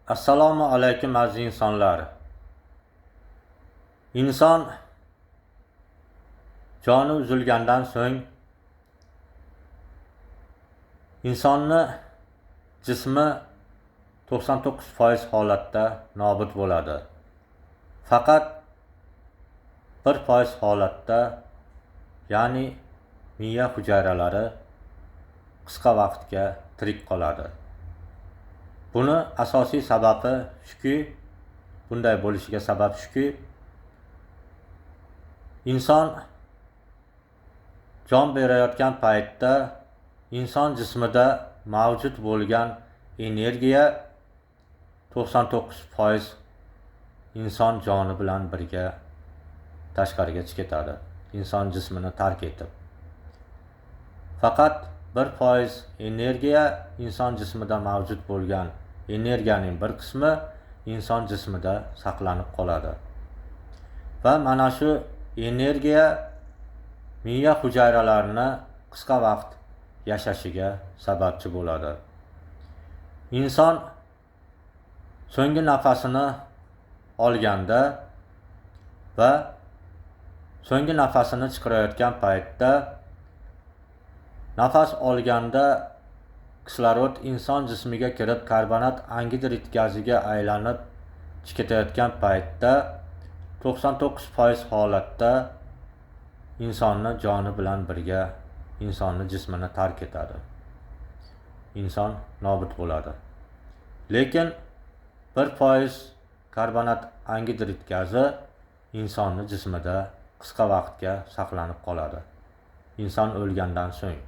Assalomu alaykum aziz insonlar. Inson joni uzilgandan so'ng insonni jismi 99% holatda nobud bo'ladi. Faqat 1% holatda, ya'ni miya hujayralari qisqa vaqtga tirik qoladi. Buni asosiy sababi shuki, bunday bo'lishiga sabab shuki, inson jon berayotgan paytda inson jismida mavjud bo'lgan energiya 99% inson joni bilan birga tashqariga chiqib ketadi, inson jismini tark etib. Faqat 1% energiya inson jismida mavjud bo'lgan energiyaning bir qismi inson jismida saqlanib qoladi. Va mana shu energiya miya hujayralarini qisqa vaqt yashashiga sababchi bo'ladi. Inson so'nggi nafasini olganda va so'nggi nafasini chiqarayotgan paytda nafas olganda kislorod inson jismiga kirib karbonat angidrid gaziga aylanib chiqayotgan paytda 99% holatda insonni joni bilan birga insonni jismini tark etadi. Inson nobud bo'ladi. Lekin 1% karbonat angidrid gazi insonni jismida qisqa vaqtga saqlanib qoladi. Inson o'lgandan so'ng.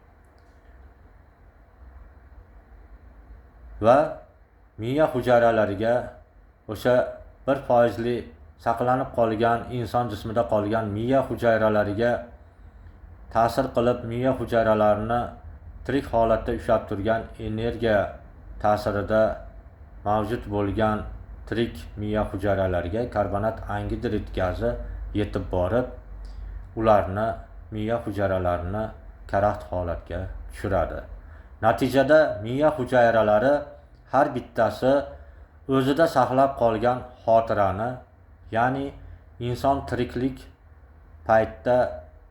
Va miya hujayralariga o'sha 1%li saqlanib qolgan inson jismida qolgan miya hujayralariga ta'sir qilib, miya hujayralarini tirik holatda ushlab turgan energiya ta'sirida mavjud bo'lgan tirik miya hujayralariga karbonat angidrid gazi yetib borib, ularni miya hujayralarini karaxt holatga tushiradi. Natijada miya hujayralari har bittasi o'zida saqlab qolgan xotirani, ya'ni inson tiriklik paytda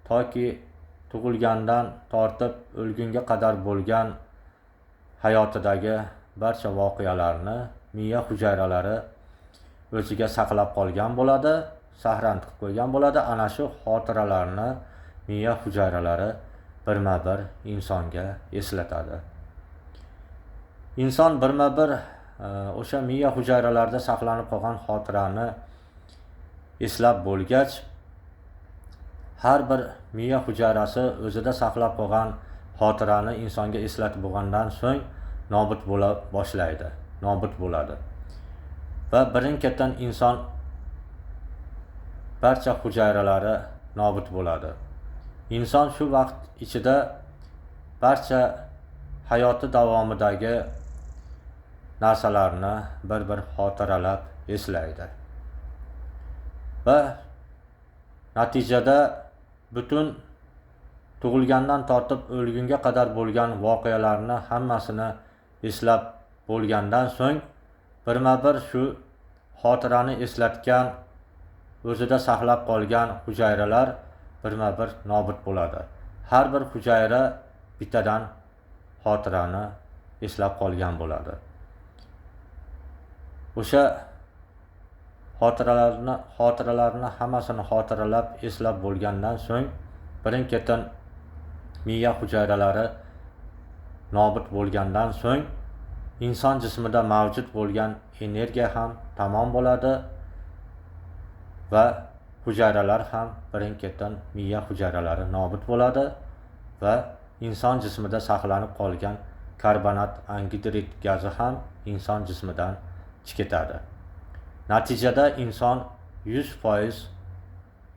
toki tug'ilgandan tortib o'lgunga qadar bo'lgan hayotidagi barcha voqealarni miya hujayralari o'ziga saqlab qolgan bo'ladi, sahran qilib qo'ygan bo'ladi. Ana shu xotiralarni miya hujayralari birma-bir insonga eslatadi. Inson birma-bir o'sha miya hujayralarida saqlanib qolgan xotirani eslab bo'lgach, har bir miya hujayrasi o'zida saqlab qolgan xotirani insonga eslatib bo'lgandan so'ng nobud bo'la boshlaydi, nobud bo'ladi. Va birin-ketin inson barcha hujayralari nobud bo'ladi. Inson shu vaqt ichida barcha hayoti davomidagi narsalarni bir-bir xotiralab eslaydi. Va natijada butun tug'ilgandan tortib o'lgunga qadar bo'lgan voqealarni hammasini eslab bo'lgandan so'ng birma-bir shu xotirani eslatgan, o'zida saqlab qolgan hujayralar birma-bir nobud bo'ladi. Har bir hujayra bittadan xotirani eslab qolgan bo'ladi. O'sha xotiralarni hammasini xotiralab eslab bo'lgandan so'ng birin-ketin miya hujayralari nobud bo'lgandan so'ng inson jismida mavjud bo'lgan energiya ham tamom bo'ladi va hujayralar ham birin-ketin miya hujayralari nobud bo'ladi va inson jismida saqlanib qolgan karbonat angidrid gazi ham inson jismidan chiqitadi. Natijada inson 100%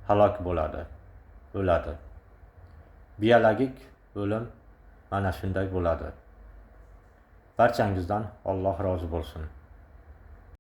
halok bo'ladi, o'ladi. Biologik o'lim mana shunday bo'ladi. Barchangizdan Alloh rozi bo'lsin.